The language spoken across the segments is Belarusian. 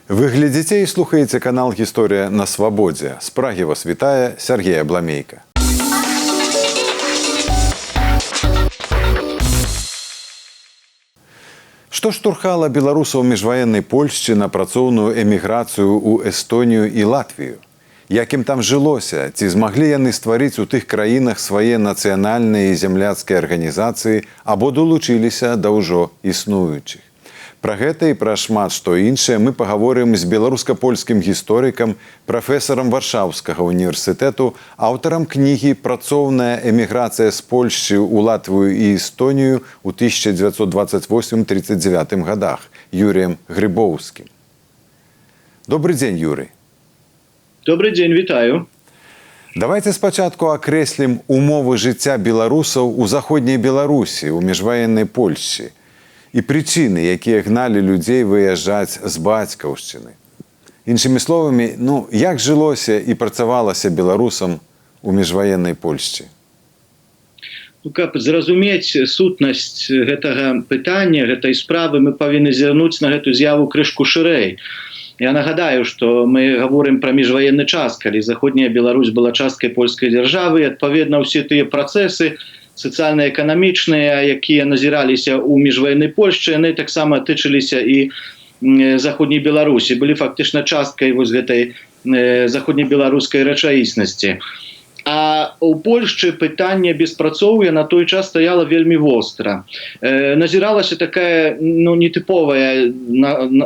Вы глядзіце і слухаеце канал «Гісторыя на свабодзе». З Прагі вас вітае Сяргей Абламейка. Што штурхала беларусаў міжваеннай Польшчы на працоўную эміграцыю ў Эстонію і Латвію? Як ім там жылося, ці змаглі яны стварыць у тых краінах свае нацыянальныя і зямляцкія арганізацыі або долучыліся да ўжо існуючых? Пра гэта і пра шмат што іншае мы пагаворым з беларуска-польскім гісторыкам, прафесарам Варшаўскага універсітэту, аўтарам кнігі «Працоўная эміграцыя з Польшчы ў Латвію і Эстонію ў 1928-39 годах» Юрыем Грыбоўскім. Добры дзень, Юрый. Добры дзень, вітаю. Давайте спачатку акрэслім умовы жыцця беларусаў у заходняй Беларусі, у міжваеннай Польшчы і прычыны, якія гналі людзей выязджаць з бацькаўшчыны. Іншымі словамі, ну, як жылося і працавалася беларусам у міжваеннай Польшчы? Ну, каб зразумець сутнасць гэтага пытання, гэтай справы, мы павінны зірнуць на гэту з'яву крышку шырэй. Я нагадаю, што мы гаворым пра міжваенны час, калі заходняя Беларусь была часткай польскай дзяржавы, і, адпаведна, ўсе тыя працэсы сацыяльна-эканамічныя, якія назіраліся ў міжваеннай Польшчы, яны таксама тычыліся і заходняй Беларусі, былі фактычна часткай вось гэтай заходнебеларускай рэчаіснасці. А у Польшчы пытанне беспрацоўя на той час стаяла вельмі востра. Назіралася такая, ну, нетыповая,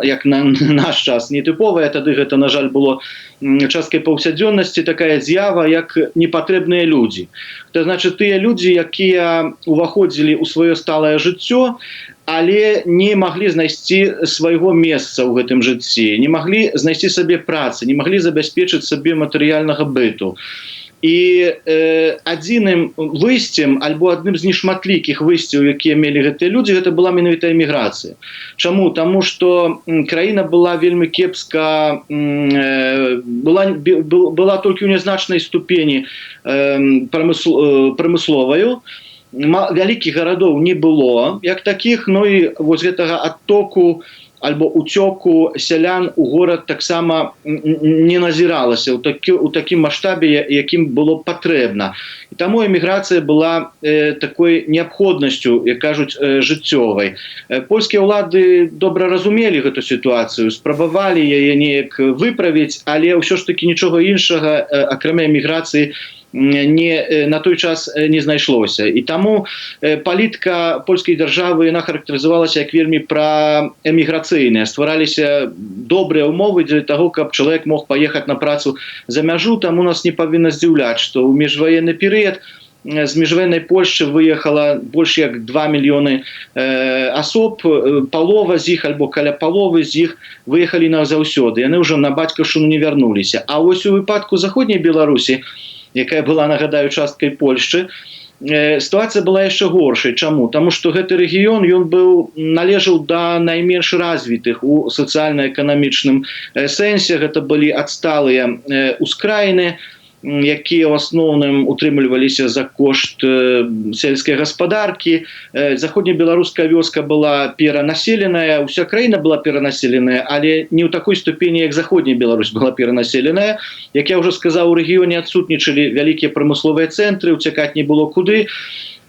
як на наш час, нетыповая, тады гэта, на жаль, было часткай паўсядзённасці, такая з'ява, як непатрэбныя людзі. Это значит, тыя людзі, якія ўваходзілі ў сваё сталае жыццё, але не маглі знайсці свайго месца ў гэтым жыцці, не маглі знайсці сабе працы, не маглі забяспечыць сабе матэрыяльнага быту. І адзіным выйсцем альбо адным з нешматлікіх выйсцяў, якія мелі гэтыя людзі, гэта была менавіта эміграцыя. Чаму? Таму што краіна была вельмі кепска, была толькі ў нязначнай ступені прамысловаю. Вялікіх гарадоў не было як такіх, ну і вось гэтага адтоку альбо уцёку сялян у горад таксама не назіралася ў такім маштабе, якім было патрэбна. І таму эміграцыя была такой неабходнасцю, як кажуць, жыццёвай. Польскія ўлады добра разумелі гэту сітуацыю, спрабавалі яе неяк выправіць, але ўсё ж такі нічога іншага, акрамя эміграцыі, на той час не знайшлося. І таму палітыка польскай дзяржавы, яна характарызавалася як вельмі праэміграцыйная. Ствараліся добрыя ўмовы для таго, каб чалавек мог паехаць на працу за мяжу. Таму нас не павінна здзіўляць, што ў міжваенны перыяд з міжваеннай Польшчы выехала больш як 2 мільёны асоб, палова з іх альбо каля паловы з іх выехалі назаўсёды. Яны ўжо на бацькаўшчыну не вярнуліся. А вось у выпадку заходняй Беларусі, якая была, нагадаю, часткай Польшчы, сітуацыя была яшчэ горшай. Чаму? Таму што гэты рэгіён, ён належаў да найменш развітых у сацыяльна-эканамічным сэнсе. Гэта былі адсталыя ускраіны, якія ў асноўным утрымліваліся за кошт сельскай гаспадаркі. Заходнебеларуская вёска была перанаселеная, ўся краіна была перанаселеная, але не ў такой ступені, як заходняя Беларусь была перанаселеная. Як я ўжо сказаў, у рэгіёне адсутнічалі вялікія прамысловыя цэнтры, уцякаць не было куды.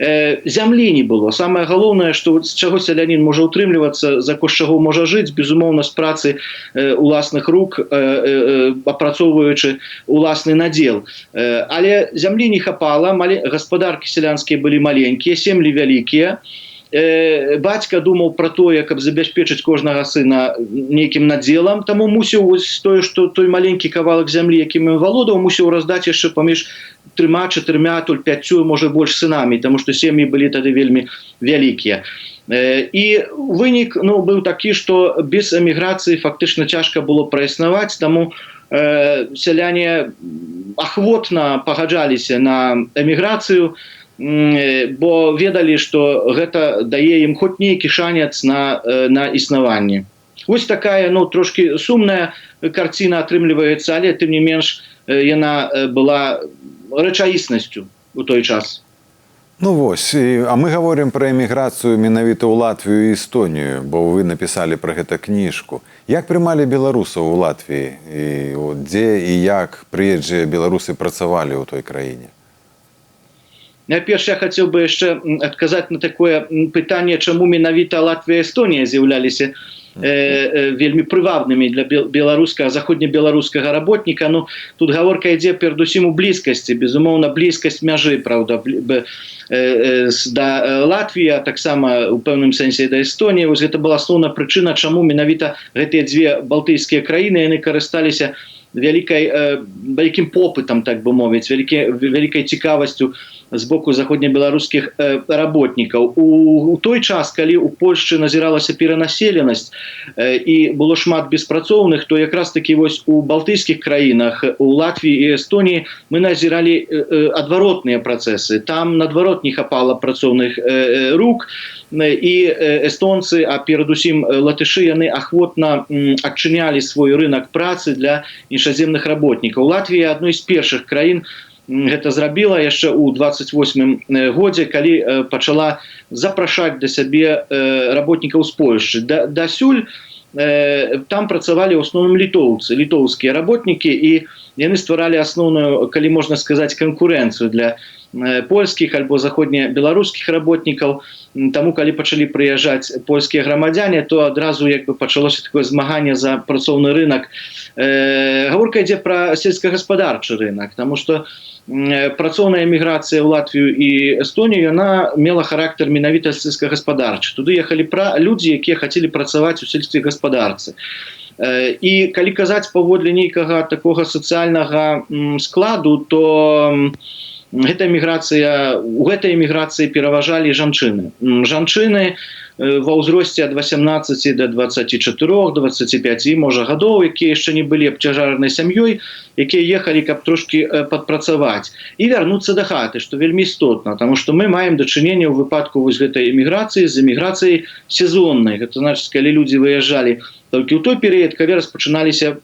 Зямлі не было. Самае галоўнае, што з чаго сялянін можа ўтрымлівацца, за кошт чаго можа жыць, безумоўна, з працы уласных рук, апрацоўваючы уласны надзел. Але зямлі не хапала, гаспадаркі сялянскія былі маленькія, сем'і вялікія. Бацька думаў пра тое, каб забяспечыць кожнага сына нейкім надзелам, таму мусіў вось тое, што той маленькі кавалак зямлі, якім ён валодаў, мусіў раздаць яшчэ паміж трыма, чатырмя, толь пяццю, можа больш сынамі, таму што сем'і былі тады вельмі вялікія. І вынік, ну, быў такі, што без эміграцыі фактычна цяжка было праіснаваць, таму сяляне ахвотна пагаджаліся на эміграцыю, бо ведалі, што гэта дае ім хоць нейкі шанец на існаванне. Вось такая, ну, трошкі сумная карціна атрымліваецца, але тым не менш яна была рэчаіснасцю у той час. Ну вось, а мы гаворым пра эміграцыю менавіта ў Латвію і Эстонію, бо вы напісалі пра гэта кніжку. Як прымалі беларусаў у Латвіі і от, дзе і як прыезджыя беларусы працавалі ў той краіне? Найперш я хацеў бы яшчэ адказаць на такое пытанне, чаму менавіта Латвія і Эстонія з'яўляліся вельмі прывабнымі для беларускага, заходнебеларускага работніка. Ну, тут гаворка ідзе перадусім у блізкасці, безумоўна, блізкасць мяжы, праўда, да Латвіі, а таксама у пэўным сэнсе да Эстоніі. Вось гэта была асноўная прычына, чаму менавіта гэтыя дзве балтыйскія краіны, яны карысталіся вялікім попытам, так бы мовіць, вялікай цікавасцю з боку заходнебеларускіх работнікаў. У той час, калі у Польшчы назіралася перанаселенасць і было шмат беспрацоўных, то якраз таки вось у балтыйскіх краінах, у Латвіі і Эстоніі мы назіралі адваротныя працэсы. Там наадварот не хапала працоўных рук, і эстонцы, а перадусім латышы, яны ахвотна адчынялі свой рынок працы для іншаземных работнікаў. Латвія адной з першых краін гэта зрабіла яшчэ ў 28 годзе, калі пачала запрашаць да сябе работнікаў з Польшчы. Дасюль там працавалі ў асноўным літоўцы, літоўскія работнікі, і яны стваралі асноўную, калі можна сказаць, канкурэнцыю для польскіх альбо заходнебеларускіх работнікаў. Таму калі пачалі прыязджаць польскія грамадзяне, то адразу як бы пачалося такое змаганне за працоўны рынок. Гаворка ідзе пра сельскагаспадарчы рынок, таму што працоўная міграцыя ў Латвію і Эстонію, яна мела характар менавіта сельскагаспадарчы. Туды ехалі людзі, якія хацелі працаваць у сельскай гаспадарцы. І калі казаць паводле нейкага такога сацыяльнага складу, то гэта міграцыя у гэтай міграцыі пераважалі жанчыны. Жанчыны ва ўзросце ад 18 до 24, 25, можа, гадоў, якія яшчэ не былі абцяжаранай сям'ёй, якія ехалі, каб трошки падпрацаваць і вярнуцца да хаты, што вельмі істотна, таму што мы маем дачыненне ў выпадку вось гэтай эміграцыі з эміграцыяй сезоннай. Гэта значыць, калі людзі выязджалі толькі ў той перыяд, калі распачыналіся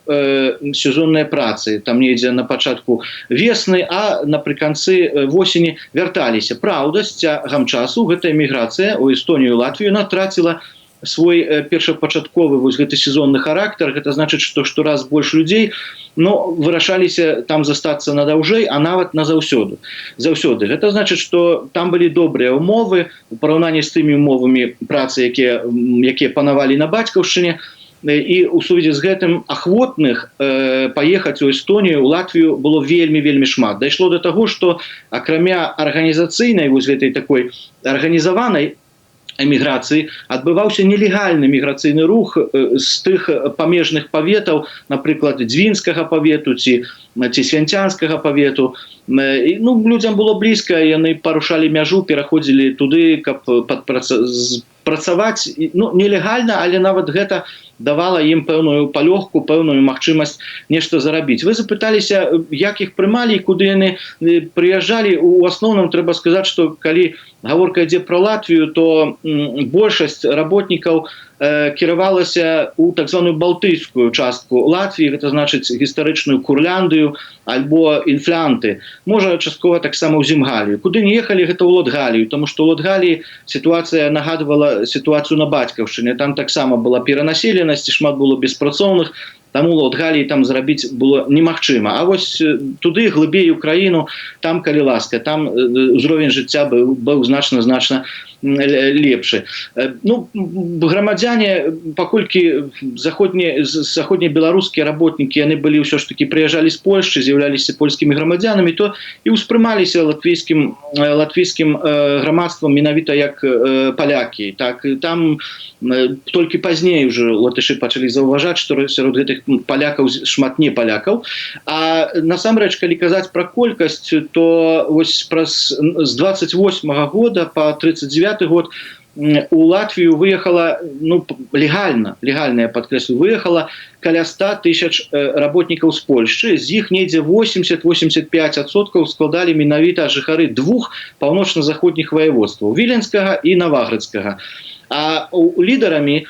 сезонныя працы, там недзе на пачатку весны, а напрыканцы восені вярталіся. Праўда, з цягам часу гэтая міграцыя ў Эстонію, Латвію, она траціла свой першапачатковы вось гэты сезонны характар. Гэта значыць, што штораз больш людзей, но вырашаліся там застацца надаўжэй, а нават назаўсёды заўсёды. Гэта значыць, што там былі добрыя умовы у параўнанні з тымі умовамі працы, якія панавалі на бацькаўшчыне, і у сувязі з гэтым ахвотных паехаць у Эстонію, у Латвію было вельмі, вельмі шмат. Дайшло до таго, што акрамя арганізацыйнай вось гэтай такой арганізаванай эміграцыі адбываўся нелегальны міграцыйны рух з тых памежных паветаў, напрыклад, Дзвінскага павету ці Свянцянскага павету. І, ну, людзям было блізка, яны парушалі мяжу, пераходзілі туды, каб працаваць, ну, нелегальна, але нават гэта давала ім пэўную палёгку, пэўную магчымасць нешта зарабіць. Вы запыталіся, як іх прымалі і куды яны прыязджалі. У асноўным трэба сказаць, што калі гаворка ідзе пра Латвію, то большасць работнікаў кіравалася у так званую балтыйскую частку Латвіі, гэта значыць гістарычную Курляндыю альбо Інфлянты, можа, часткова таксама ў Земгалію. Куды не ехалі, гэта ў Латгалію, таму што ў Латгаліі сітуацыя нагадвала сітуацыю на бацькаўшчыне. Там таксама была перанаселенасць, шмат было беспрацоўных, таму Латгаліі там зрабіць было немагчыма. А вось туды глыбей у краіну, там, калі ласка, там узровень жыцця быў значна, значна лепшы. Ну, грамадзяне, паколькі заходнебеларускія работнікі, яны былі ўсё ж таки прыязджалі з Польшчы, з'яўляліся польскімі грамадзянамі, то і ўспрымаліся латвійскім грамадствам менавіта як палякі. Так, там толькі пазней уже латышы пачалі заўважаць, што сярод гэтых палякаў шмат не палякаў. А насамрэч, калі казаць пра колькасць, то вось з 28 года по 39 год у Латвію выехала, ну, легальна, легальна, я падкрэслю, выехала каля 100 тысяч работнікаў з Польшчы. З іх недзе 80-85% складалі менавіта жыхары двух паўночна-заходніх ваяводстваў: Віленскага і Наваградскага. А лідарамі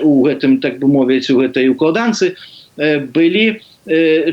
у гэтым, так бы мовіць, у гэтай укладанцы былі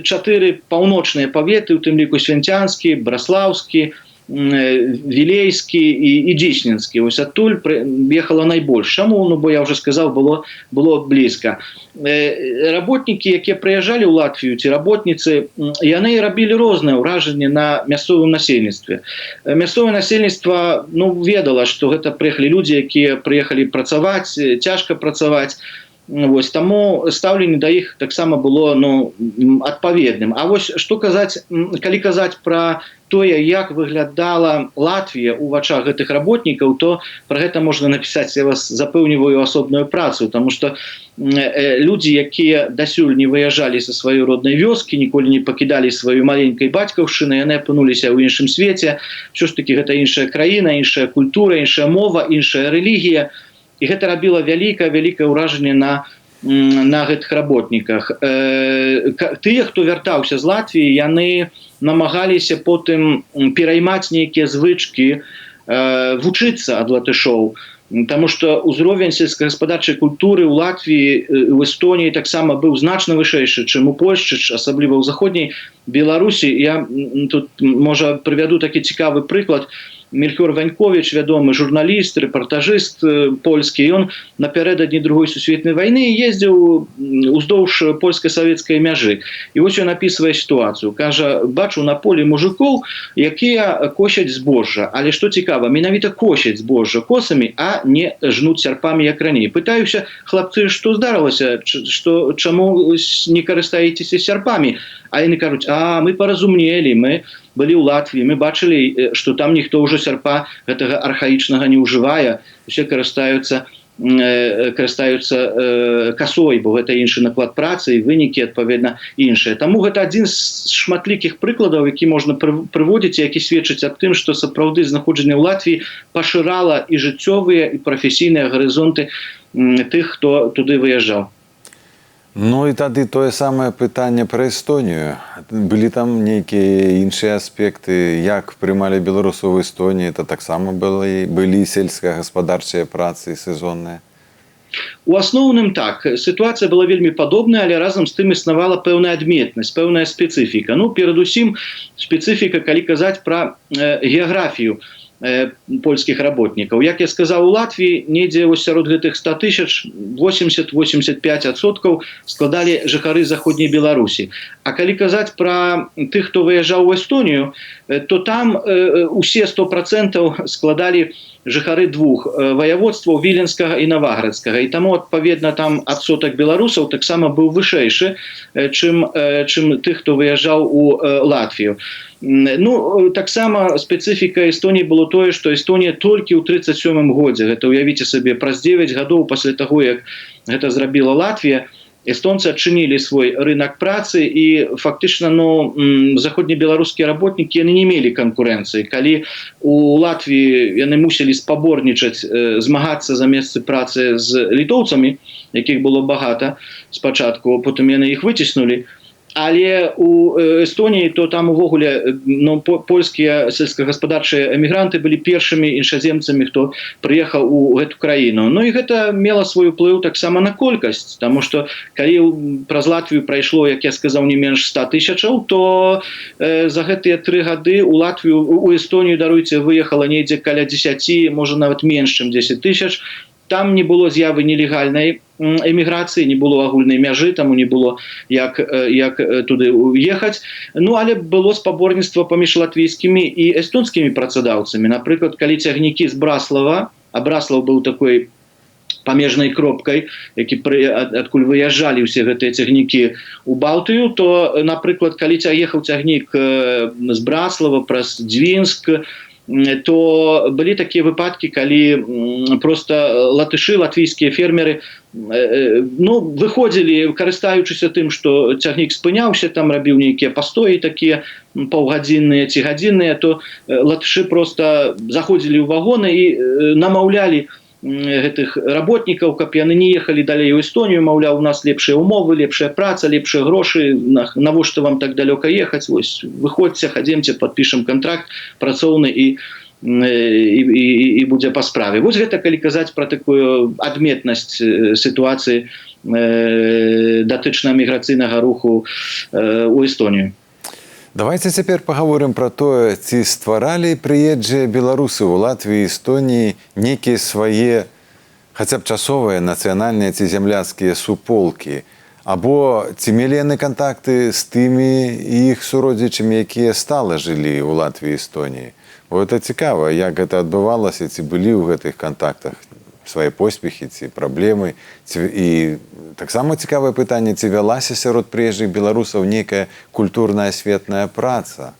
чатыры паўночныя паветы, у тым ліку Свянцянскі, Браслаўскі, Вілейскі і Дзісненскі. Вось адтуль ехала найбольш. Чаму? Ну, бо, я уже сказал, было блізка. Работнікі, якія прыязджалі ў Латвію, ці работніцы, яны рабілі рознае ўражанне на мясцовым насельніцтве. Мясцовае насельніцтва, ну, ведала, што гэта прыехалі людзі, якія прыехалі працаваць, цяжка працаваць. Вось таму стаўленне да іх таксама было, ну, адпаведным. А вось што казаць, калі казаць пра тое, як выглядала Латвія ў вачах гэтых работнікаў, то пра гэта можна напісаць, я вас запэўніваю, асобную працу, потому что людзі, якія дасюль не выязджалі са сваёй роднай вёскі, ніколі не пакідалі сваю маленькай бацькаўшчыны, яны апынуліся ў іншым свеце. Ўсё ж таки гэта іншая краіна, іншая культура, іншая мова, іншая рэлігія, і гэта рабіла вялікае вялікае ўражанне на гэтых работніках. Тыя, хто вяртаўся з Латвіі, яны намагаліся потым пераймаць нейкія звычкі, вучыцца ад латышоў. Таму что ўзровень сельскагаспадарчай культуры ў Латвіі, у Эстоніі таксама быў значна вышэйшы, чым у Польшчы, асабліва ў Заходняй Беларусі. Я тут, можа, прывяду такі цікавы прыклад. Мельхіёр Ваньковіч, вядомы журналіст, рэпартажыст польскі, ён напярэдадні Другой сусветнай вайны ездзіў уздоўж польска-савецкай мяжы. І вось ён апісвае сітуацыю, кажа: «Бачу на полі мужыкоў, якія косяць збожжа, але, што цікава, менавіта косяць збожжа косамі, а не жнуць сярпамі, як раней. Пытаюся: хлапцы, што здарылася, што, чаму не карыстаецеся сярпамі? А яны кажуць: а мы паразумнелі, мы былі ў Латвіі, мы бачылі, што там ніхто ўжо сярпа гэтага архаічнага не ўжывае, усе карыстаюцца касой, бо гэта іншы наклад працы і вынікі, адпаведна, іншыя». Таму гэта адзін з шматлікіх прыкладаў, які можна прыводзіць, які сведчыць аб тым, што сапраўды знаходжанне ў Латвіі пашырала і жыццёвыя, і прафесійныя гарызонты тых, хто туды выязджаў. Ну і тады тое самае пытанне пра Эстонію. Былі там нейкія іншыя аспекты, як прымалі беларусаў у Эстоніі, это таксама былі сельскагаспадарчыя працы сезонныя? У асноўным так, сітуацыя была вельмі падобная, але разам з тым існавала пэўная адметнасць, пэўная спецыфіка. Ну, перадусім спецыфіка, калі казаць пра геаграфію польскіх работнікаў. Як я сказаў, у Латвіі недзе вось сярод гэтых 100 тысяч 80-85% складалі жыхары Заходняй Беларусі. А калі казаць пра тых, хто выязджаў у Эстонію, то там усе 100% складалі жыхары двух ваяводстваў: Віленскага і Наваградскага. І таму, адпаведна, там адсотак беларусаў таксама быў вышэйшы, чым тых, хто выязджаў у Латвію. Ну, таксама спецыфіка Эстоніі было тое, што Эстонія толькі ў 37 годзе, гэта, уявіце сабе, праз 9 гадоў пасля таго, як гэта зрабіла Латвія, эстонцы адчынілі свой рынок працы, і фактычна, ну, заходнебеларускія работнікі, яны не мелі канкурэнцыі. Калі у Латвіі яны мусілі спаборнічаць, змагацца за месцы працы з літоўцамі, якіх было багата спачатку, потым яны іх выціснулі, але у Эстоніі то там увогуле, ну, польскія сельскагаспадарчыя эмігранты былі першымі іншаземцамі, хто прыехаў у гэту краіну. Ну і гэта мела свой уплыў таксама на колькасць, потому что калі праз Латвію прайшло, як я сказаў, не менш 100 тысячаў, то за гэтыя 3 гады у Латвію, у Эстонію, даруйце, выехала недзе каля 10, можа, нават менш чым 10 тысяч. Там не было з'явы нелегальнай эміграцыі, не было агульнай мяжы, таму не было як туды уехаць. Ну, але было спаборніцтва паміж латвійскімі і эстонскімі працадаўцамі. Напрыклад, калі цягнікі з Браслава, а Браслаў быў такой памежнай кропкай, які адкуль выязджалі ўсе гэтыя цягнікі у Балтыю, то, напрыклад, калі ехаў цягнік з Браслава праз Дзвінск, то былі такія выпадкі, калі просто латышы, латвійскія фермеры, ну, выходзілі, карыстаючыся тым, што цягнік спыняўся, там рабіў нейкія пастоі такія паўгадзінныя ці гадзінныя, то латышы просто заходзілі ў вагоны і намаўлялі гэтых работнікаў, каб яны не ехалі далей у Эстонію, маўляў, у нас лепшыя умовы, лепшая праца, лепшыя грошы, навошта вам так далёка ехаць, вось выходзьце, хадземце, подпишем контракт працоўны, і будзе па справе. Вось гэта калі казаць пра такую адметнасць сітуацыі датычна міграцыйнага руху у Эстонію. Давайте цяпер пагаворым пра тое, ці стваралі прыезджыя беларусы ў Латвіі, Эстоніі нейкія свае, хаця б часовыя, нацыянальныя ці зямляцкія суполкі, або ці мелі яны кантакты з тымі іх суродзічамі, якія стала жылі ў Латвіі, Эстоніі. Бо это цікава, як гэта адбывалася, ці былі ў гэтых кантактах свае поспехі ці праблемы. І таксама цікавае пытанне, ці вялася сярод прыезджых беларусаў нейкая культурная, асветная праца.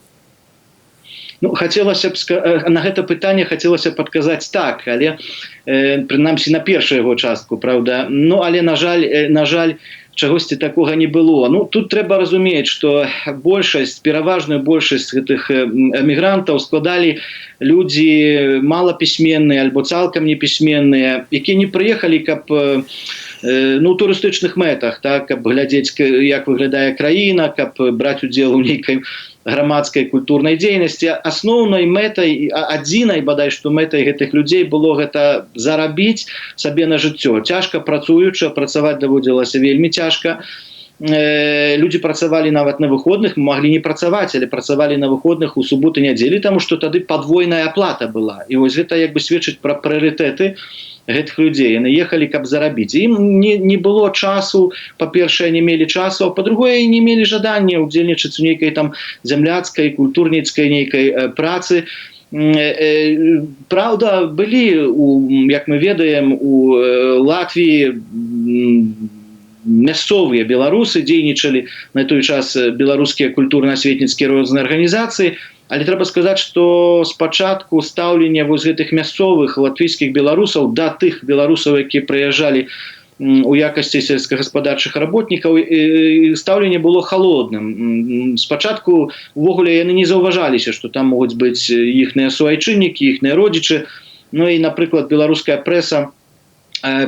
Ну, хацелася б на гэта пытанне хацелася б адказаць так, але прынамсі на першую яго частку, праўда. Ну, але на жаль, чагосьці такога не было. Ну, тут трэба разумець, что большасць, пераважную большасць гэтых эмігрантаў складалі людзі малапісьменныя альбо цалкам непісьменныя, якія не прыехалі, каб ну, турыстычных мэтах, так, каб глядзець, як выглядае краіна, каб браць удзел у нейкай грамадскай культурнай дзейнасці. Асноўнай мэтай, адзінай бадай што мэтай гэтых людзей было гэта зарабіць сабе на жыццё, цяжка працуючы. Працаваць даводзілася вельмі цяжка. Людзі працавалі нават на выходных, маглі не працаваць, але працавалі на выходных, у суботы, нядзелі, таму што тады падвойная аплата была. І вось гэта як бы сведчыць пра прыярытэты гэтых людзей. Яны ехалі, каб зарабіць. Ім не было часу, па-першае, не мелі часу, а па-другое, не мелі жадання удзельнічаць у нейкай там зямляцкай, культурніцкай нейкай працы. Праўда, былі у, як мы ведаем, у Латвіі мясцовыя беларусы, дзейнічалі на той час беларускія культурна-асветніцкія розныя арганізацыі. Але трэба сказаць, што спачатку стаўленне вось гэтых мясцовых латвійскіх беларусаў да тых беларусаў, якія прыязджалі у якасці сельскагаспадарчых работнікаў, стаўленне было холодным. Спачатку увогуле яны не заўважаліся, што там могуць быць іхныя суайчыннікі, іхныя родзічы. Ну і, напрыклад, беларуская прэса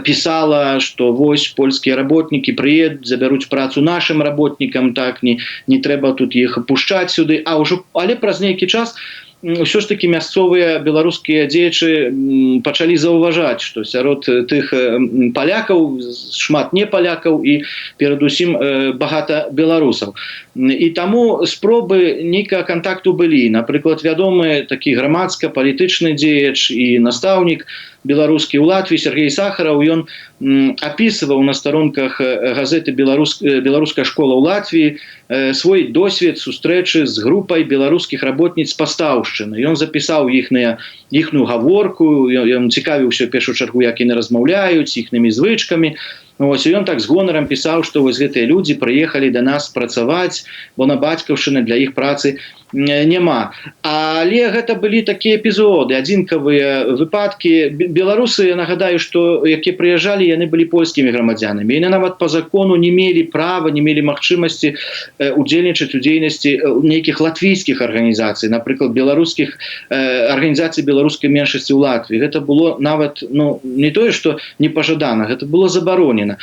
пісала, што вось польскія работнікі прыедуць, забяруць працу нашим работнікам, так, не трэба тут іх пушчаць сюды. А ўжо, але праз нейкі час ўсё ж таки мясцовыя беларускія дзеячы пачалі заўважаць, што сярод тых палякаў шмат не палякаў і перадусім багата беларусаў. І таму спробы нейкага кантакту былі. Напрыклад, вядомы такі грамадска-палітычны дзеяч і настаўнік беларускі ў Латвіі Сяргей Сахараў, ён апісваў на старонках газеты «Беларуская школа» ў Латвіі свой досвед сустрэчы з групай беларускіх работніц Пастаўшчыны. Ён запісаў іхную гаворку, ён цікавіўся ў першую чаргу, як яны размаўляюць, іхнымі звычкамі. Ось, і ён так з гонарам пісаў, што вось гэтыя людзі прыехалі да нас працаваць, бо на бацькаўшчыны для іх працы няма. Але гэта былі такія эпізоды, адзінкавыя выпадкі. Беларусы, я нагадаю, што якія прыязджалі, яны былі польскімі грамадзянамі. Яны нават по закону не мелі права, не мелі магчымасці удзельнічаць у дзейнасці нейкіх латвійскіх арганізацый, напрыклад, беларускіх арганізацый беларускай меншасці ў Латвіі. Гэта было нават, ну, не тое што не пажадана, гэта было забаронена.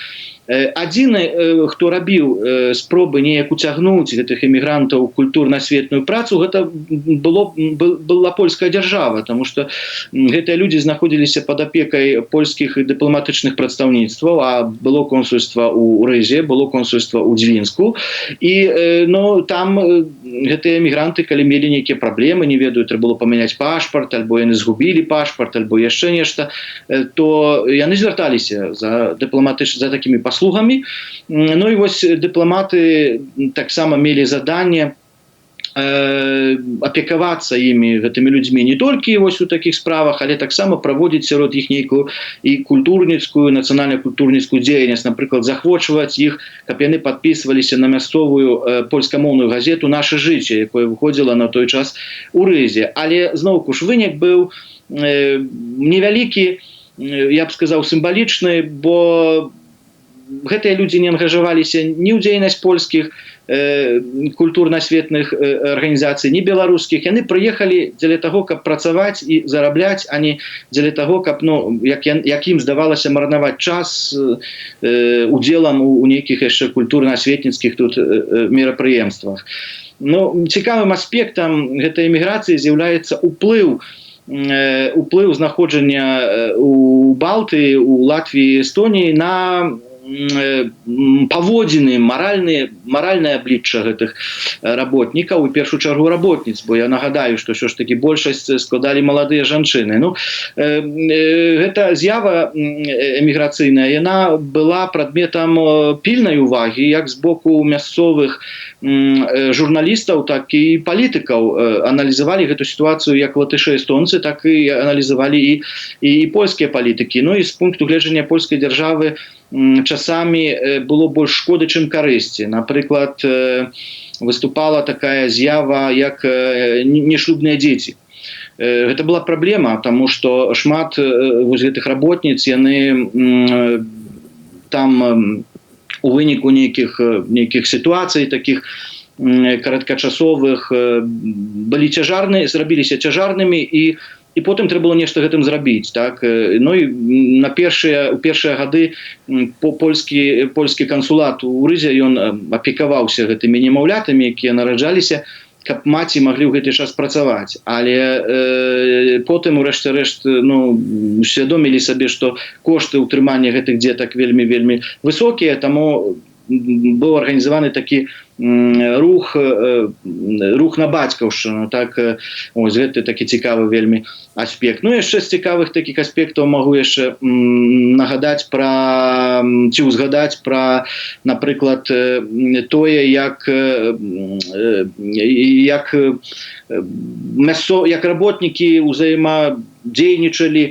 Адзіны, хто рабіў спробы неяк уцягнуць гэтых эмігрантаў культурна-асветную працу, гэта была польская дзяржава, таму што гэтыя людзі знаходзіліся пад апекай польскіх дыпламатычных прадстаўніцтваў, а было консульства ў Рызе, было консульства ў Дзвінску. І ну, там гэтыя эмігранты, калі мелі нейкія праблемы, не ведаю, трэба было памяняць пашпарт, альбо яны згубілі пашпарт, альбо яшчэ нешта, то яны звярталіся за такімі паслугамі. Ну і вось дыпламаты таксама мелі заданне апекавацца імі, гэтымі людзьмі, не толькі вось у такіх справах, але таксама праводзіць сярод іх нейкую і культурніцкую, нацыянальна-культурніцкую дзейнасць, напрыклад, захвочваць іх, каб яны падпісваліся на мясцовую польскамоўную газету «Наше жыцце», якое выходзіла на той час у Рызе. Але зноўку ж вынік быў невялікі, я б сказаў, сімвалічны, бо гэтыя людзі не ангажаваліся ні ў дзейнасць польскіх культурна-асветных арганізацый, ні беларускіх. Яны прыехалі дзеля таго, каб працаваць і зарабляць, а не дзеля таго, каб, ну, як ім здавалася, марнаваць час удзелам у нейкіх яшчэ культурна-асветніцкіх тут мерапрыемствах. Ну, цікавым аспектам гэтай эміграцыі з'яўляецца уплыў знаходжання у Балтыі, у Латвіі, Эстоніі на паводзіны, маральнае аблічча гэтых работнікаў, у першую чаргу работніц, бо я нагадаю, што ўсё ж таки большасць складалі маладыя жанчыны. Ну, гэта з'ява эміграцыйная, яна была прадметам пільнай увагі як з боку мясцовых журналістаў, так і палітыкаў. Аналізавалі гэту сітуацыю як латышы, эстонцы, так і аналізавалі і польскія палітыкі. Ну і з пункту гледжання польскай дзяржавы часамі было больш шкоды, чым карысці. Напрыклад, выступала такая з'ява, як нешлюбныя дзеці. Гэта была праблема, тому что шмат вось гэтых работніц, яны там у выніку нейкіх сітуацый таких кароткачасовых былі цяжарныя, зрабіліся цяжарнымі, і потым трэба было нешта гэтым зрабіць, так. Ну і на першыя у першыя гады по польскі кансулат у Рызе, ён апекаваўся гэтымі немаўлятамі, якія нараджаліся, каб маці маглі ў гэты час працаваць. Але потым урэшце рэшт, ну, усвядомілі сабе, што кошты ўтрымання гэтых дзетак вельмі, вельмі высокія, таму быў арганізаваны такі рух на бацькаўшчыну, так. Ось гэты такі цікавы вельмі аспект. Ну, яшчэ з цікавых такіх аспектаў магу яшчэ нагадаць пра ці ўзгадаць пра, напрыклад, тое, як работнікі ўзаемадзейнічалі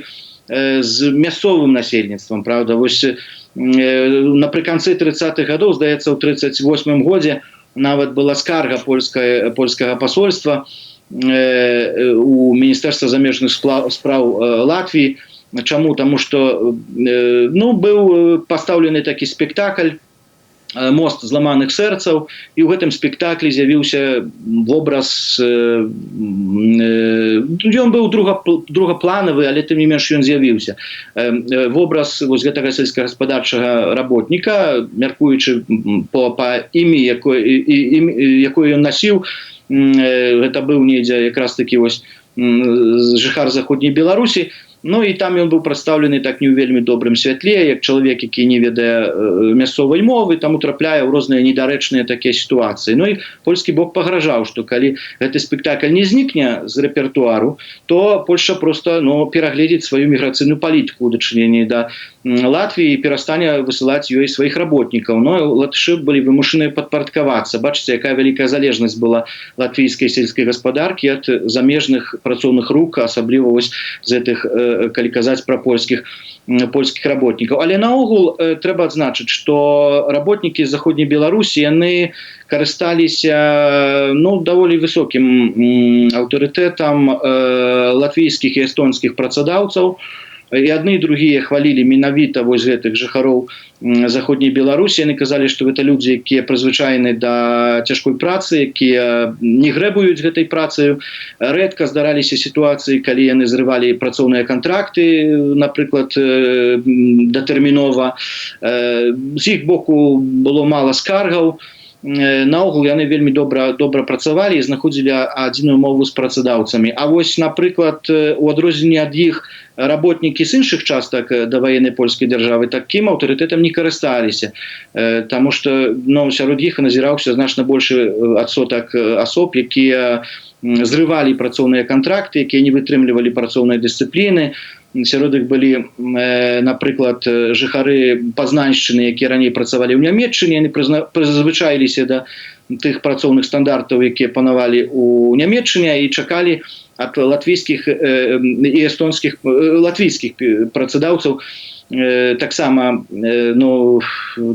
з мясцовым насельніцтвам, правда. Вось напрыканцы 30-х гадоў, здаецца, ў 38 годзе нават была скарга польскага посольства у міністэрства замежных спраў Латвіі. Чаму? Таму что, ну, быў пастаўлены такі спектакль «Мост зламаных сэрцаў», і ў гэтым спектаклі з'явіўся вобраз, ён быў другапланавы, але тым не менш ён з'явіўся, вобраз вось гэтага сельскагаспадарчага работніка, мяркуючы па імі, якое ён насіў, гэта быў недзе якраз такі вось жыхар заходняй Беларусі. Ну і там ён быў прадстаўлены так не ў вельмі добрым святле, як чалавек, які не ведае мясцовай мовы, там утрапляе ў розныя недарэчныя такія сітуацыі. Ну і польскі бок пагражаў, што калі гэты спектакль не знікне з рэпертуару, то Польша просто, ну, перагледзіць сваю міграцыйную палітыку ў дачыненні да Латвіі і перастане высылаць ёй сваіх работнікаў. Но латышы былі вымушаны падпарадкавацца. Бачыце, якая вялікая залежнасць была латвійскай сельскай гаспадаркі ад замежных працоўных рук, асабліва вось з гэтых, калі казаць пра польскіх работнікаў. Але наогул трэба адзначыць, што работнікі з заходняй Беларусі, яны карысталіся, ну, даволі высокім аўтарытэтам латвійскіх і эстонскіх працадаўцаў, і адны, і другія хвалілі менавіта вось гэтых жыхароў заходняй Беларусі. Яны казалі, што гэта людзі, якія прызвычайны да цяжкой працы, якія не грэбуюць гэтай працаю. Рэдка здараліся сітуацыі, калі яны зрывалі працоўныя кантракты, напрыклад, датэрмінова. З іх боку было мала скаргаў. Наогул яны вельмі добра працавалі і знаходзілі адзіную мову з працадаўцамі. А вось, напрыклад, у адрозненне ад іх, работнікі з іншых частак даваеннай польскай дзяржавы такім аўтарытэтам не карысталіся. Таму што, ну, сярод іх назіраўся значна большы адсотак асоб, якія зрывалі працоўныя кантракты, якія не вытрымлівалі працоўнай дысцыпліны. Сярод іх былі, напрыклад, жыхары Пазнаншчыны, якія раней працавалі ў Нямеччыне, яны прызвычаіліся да тых працоўных стандартаў, якія панавалі ў Нямеччыне, і чакалі ад латвійскіх і эстонскіх, латвійскіх працадаўцаў таксама, ну,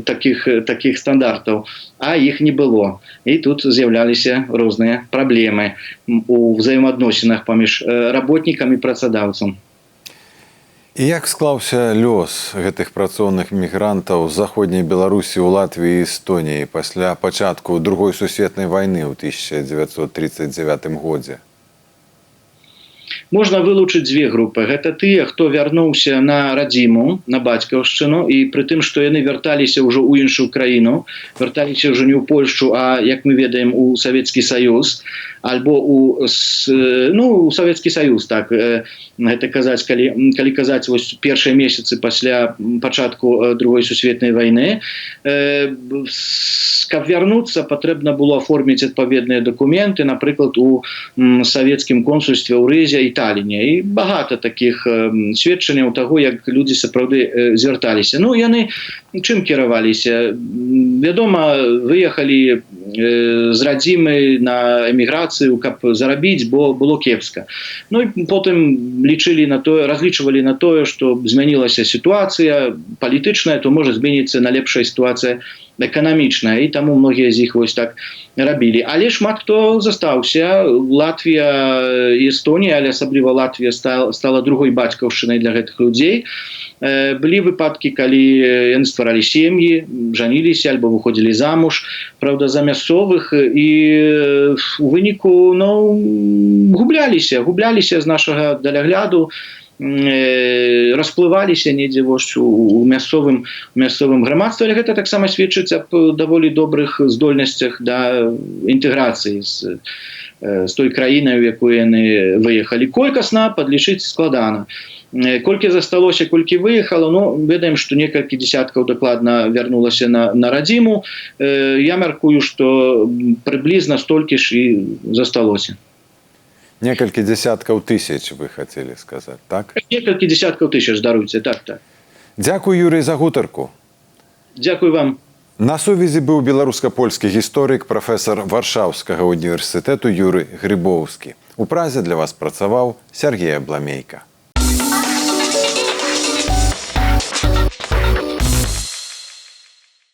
такіх стандартаў, а іх не было. І тут з'яўляліся розныя праблемы у ўзаемаадносінах паміж работнікам і працадаўцам. І як склаўся лёс гэтых працоўных мігрантаў з заходняй Беларусі ў Латвіі і Эстоніі пасля пачатку Другой сусветнай вайны ў 1939 годзе? Можна вылучыць дзве групы. Гэта тыя, хто вярнуўся на радзіму, на бацькаўшчыну, і пры тым, што яны вярталіся ўжо ў іншую краіну, вярталіся ўжо не ў Польшчу, а, як мы ведаем, у Савецкі Саюз альбо ну, у Савецкі Саюз, так, гэта казаць, калі казаць, вось першыя месяцы пасля пачатку Другой сусветнай вайны. Каб вярнуцца, патрэбна было аформіць адпаведныя дакументы, напрыклад, у савецкім консульстве ў Рызе і Таліне, і багата таких сведчанняў таго, як людзі сапраўды звярталіся. Ну, яны чым кіраваліся? Вядома, выехалі з радзімы на эміграцыю, каб зарабіць, бо было кепска. Ну і потым лічылі на тое, разлічвалі на тое, што змянілася сітуацыя палітычная, то можа зменіцца на лепшая сітуацыя эканамічная, і таму многія з іх вось так рабілі. Але шмат хто застаўся. Латвія і Эстонія, але асабліва Латвія, стала другой бацькаўшчынай для гэтых людзей. Былі выпадкі, калі яны стваралі сем'і, жаніліся альбо выходзілі замуж, праўда, за мясцовых, і у выніку, ну, губляліся з нашага далягляду, расплываліся недзе вось у мясцовым грамадстве. Але гэта таксама сведчыць аб даволі добрых здольнасцях да інтэграцыі з той краінай, у якую яны выехалі. Колькасна падлічыць складана, колькі засталося, колькі выехала. Ну, ведаем, што некалькі десяткаў дакладна вярнулася на радзіму. Я мяркую, што прыблізна столькі ж і засталося. Некалькі десяткаў тысяч, вы хацелі сказаць, так? Некалькі десяткаў тысяч, даруйце, так. Дзякуй, Юрый, за гутарку. Дзякуй вам. На сувязі быў беларуска-польскі гісторык, прафесар Варшаўскага універсітэту Юры Грыбоўскі. У Празе для вас працаваў Сяргей Абламейка.